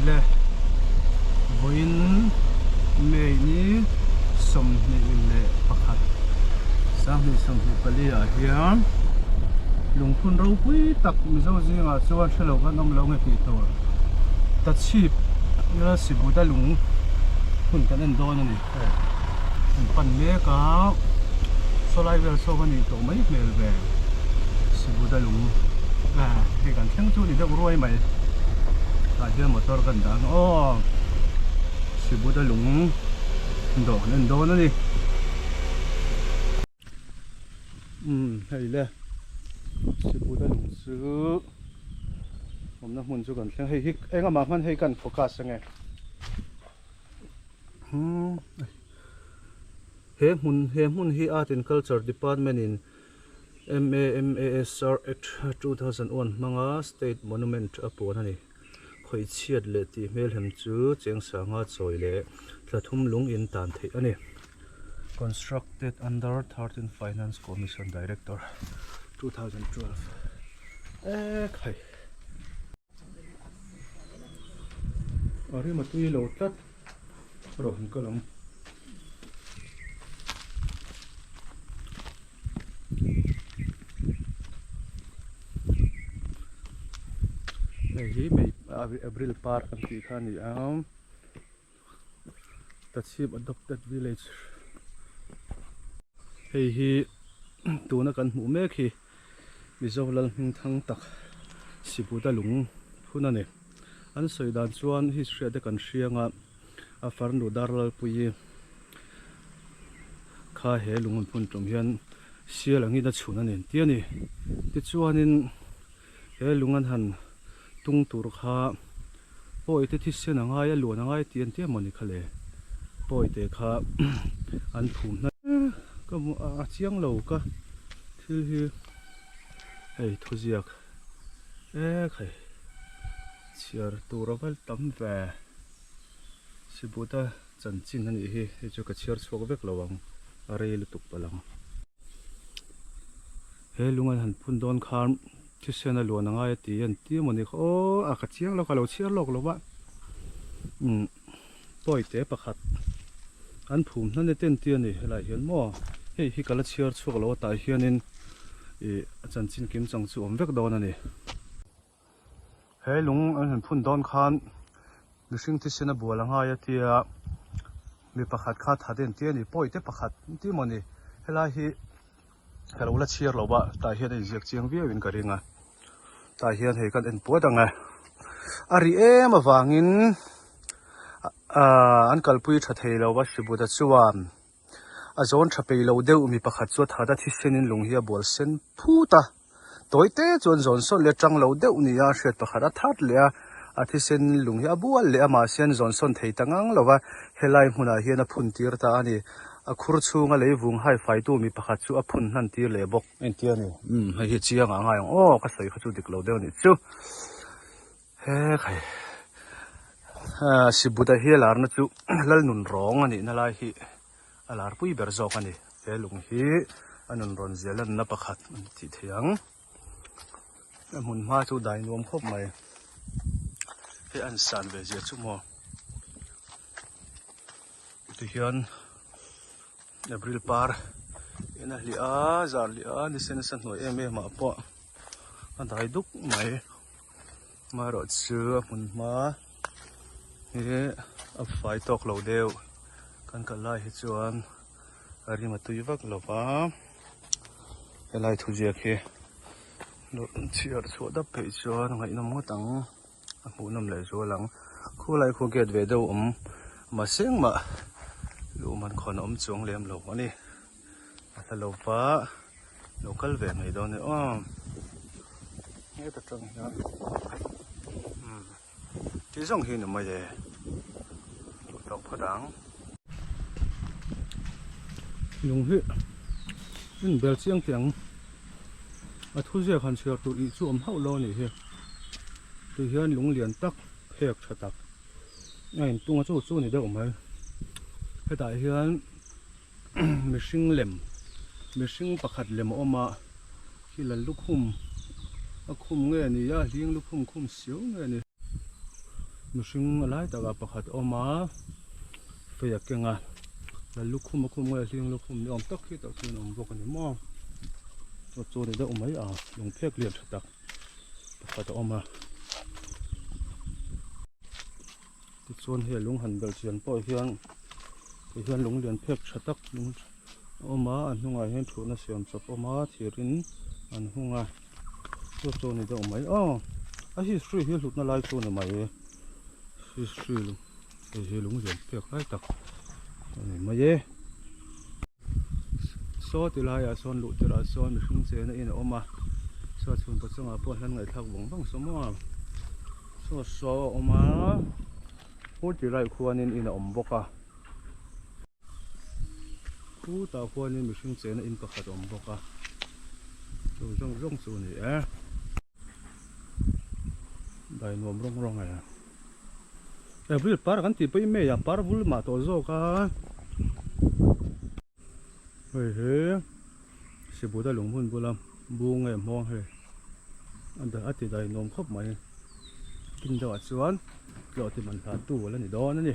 Le vawiin May ni 21 2024 ah hian lungphun ropui tak Mizo zingah chuan hrelo kan awm lo nge tih tur Tachhip ila Sibuta lung hun kan en dawn a ni hei an pan mek a sawlai vel saw a nih tawh mai hmel ve Sibuta lung hei kan thleng chu a ni deuh ruai mai tah hian motor kan dah ang aw Sibuta lung dawh kan en dawn a ni umm hei le Sibuta lung chu awmna hmun chu kan thleng hei hi engah hman hei kan focus ange. He hmun he hmun hi Art and Culture Department in MAMASR Act 2001 hmanga State Monument a puan a ni. Khawihchhiat leh tih hmelhem chu chengsanga chawi leh thla thum lung in tan theih a ni. Constructed under 13 Finance Commission Director 2012 Ekhai. A rim a tui lo tlat rawh han kal ang. Hei hi mei April par kan tih kha a ni a Tachhip adopted village hei hi tuna kan hmuh mek hi. Mizo lal hming thang tak Sibuta lung phun a ni. An sawi dan chuan history ah te kan hriang a, a farnu Darlalpuii kha he lung an phun tum hian sial angin a chhun a ni an ti a ni. Tichuanin he lung an han tung tur kha Pawite thisen a ngai a, luan a ngai tih an ti a mawni kha le. Pawite kha an phum hna ka a chiang lo ka thil hi hei thuziak ek hei chhiar tur a va tam ve Sibuta chanchin a nih hi hei chu ka chhiar chhuak vek lo ang a rei lutuk palh ang. He lung an han phun dawn khan thisen a luan a ngai a ti an ti emaw ni kha aw a ka chiang lo ka lo chhiar lawk lo va umm pawite pakhat an phum hnan e ten tia ni helai hian maw hei hi ka la chhiar chhuak lo a tah hianin ih a chanchin kim chang chu awm vek dawn a ni. He lung an han phun dawn khan mihring thisen a bual a ngai a tia mi pakhat kha that en tia ni pawite pakhat ti maw ni helai hi ka lo la chhiar lo va tah hian a inziak chiang viau in ka ring a tah hian hei kan en puat ang e a ri em avangin ahh an kalpui tha thei lo va Sibuta chuan a zawn tha peih lo deuh mi pakhat chu a that a thisenin lung hi a bual sen phut a tawi te chuan zawn sawn leh tang lo deuh nia a hriat pakhat a that leh a a thisen lung hi a bual leh a mahse an zawn sawn thei ta ngang lo va helai hmunah hian a phun tir ta a ni. A khur chhunga leivung hai faitu mi pakhat chu a phun hnan tir leh bawk. Entir a ni. Umm hei hi chiang ah ngai ang aw ka sawi kha chu dik lo deuh a nih chu. He khai ah Sibuta hi a larna chu Lalnun rawng a nihna lai hi a larpui ber zawk a ni. He lung hi a nun rawn zia lanna pakhat a ni tih theih ang. A hmun hma chu dai nuam khawp mai. Hei an san ve zia chu maw. Tihian April par in a hliah a zar hliah a nise nasa hnuai em em ah pawh a dai duk mai amaherawh chu a hmun hma hi a fai tawk lo deuh kan kal lai hi chuan a rim a tui vak lo va helai thuziak hi chhiar chhuah dap phei chuan a ngaihnawm ngawt ang. A hmuhnawm leh zual ang. Khulai khu gate ve deuh awm mahse engmah luh man khawn a awm chuang lem lo a ni. A hla lo va lo kal ve ngei dawn e aw. Heta tang hian umm tih zawng hi ni mai e. Duh tawk phawt ang. Lung hi in bel chiang teh ang. A thu ziak han chhiar tur ih chu awm hauh lo a nih hi. Tui hian lung lian tak phek tha tak a intung a chu chu a ni deuh mai. Hetah hian mihring lem mihring pakhat lem a awm a khi lal lukhum a khum nge ni a hling lukhum khum siau nge ni. Mihring a lai takah pakhat a awm a fei a keng a lal lukhum a khum nge hling lukhum ni awm tak hi tah chuan a awm bawk a ni maw chaw chaw ni deuh mai a lung phek lian tha tak pakhat a awm a tichuan hei lung han belh chian pawh hian ti hian lung lian phek tha tak lung a awm a a hnungah hian thutna siam chawp a awm a thir in an hung a chu chu ni deuh mai aw a history hi hlutna lai chu ni mai history hei hi lung lian phek lai tak a ni mai e saw ti laiah sawn luh tirah sawn mihring chena in a awm a saw chhun pachangah pawh hian ngaihthlak vang vang saw maw a. Saw saw a awm a phur ti lai khuanin in a awm bawk a khutah khuanin mihring chena in pakhat a awm bawk a chu zawng zawng chu a ni e dai nuam rawng rawng e April par kan tih pawhin May ah par vul mah tawh zawk a hei hi Sibuta lung hmun bula bung nge hmawng hei a ti dai nuam khawp mai kin deuhah chuan tlawh ti man hlan tu a la ni dawn a ni.